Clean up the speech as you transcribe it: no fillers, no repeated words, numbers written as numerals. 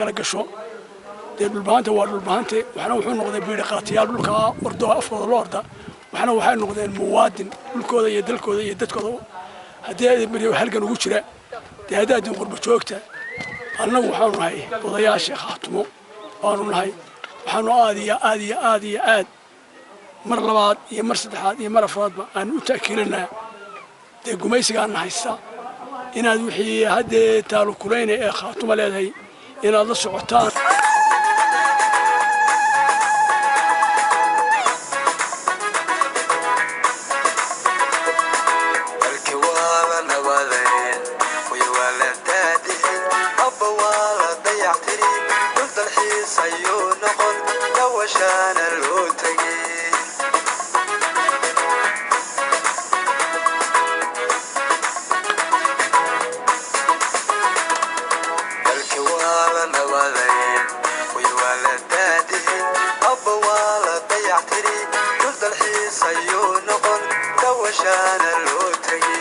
Kala gasho dee Dhulbahanta waa Dhulbahante. Waxna wuxuu noqday biidhi qaatiyaal dhulka ordo, afkooda la orda. Waxna waxay noqdeen muwaadin dhulkooda iyo dalkooda iyo dadkooda haddii ay maryo halgan ugu jira. Dee haddaad din qurbo joogta, annagu waxaanu nahay odayaashii Khaatumo baanu nahay. Waxaanu aad iyo aad iyo aad iyo aad mar labaad iyo mar saddexaad iyo mar afraadba aanu u ta'kiilinaa dee gumaysigaana haysta inaad wixii haddee taalukulayna ee Khaatuma leedahay inaad la socotaan. Dalki waa la nabadeyn, way waa la daadihin, abba waa la dayactiri, dhul dalxiis ayuu noqon, dawashaana loo tegey. Dalki waa la nabadeyn, way waa la daadihin, abba waa la dayactiri, dhul dalxiis ayuu noqon, dawashaana loo tegey.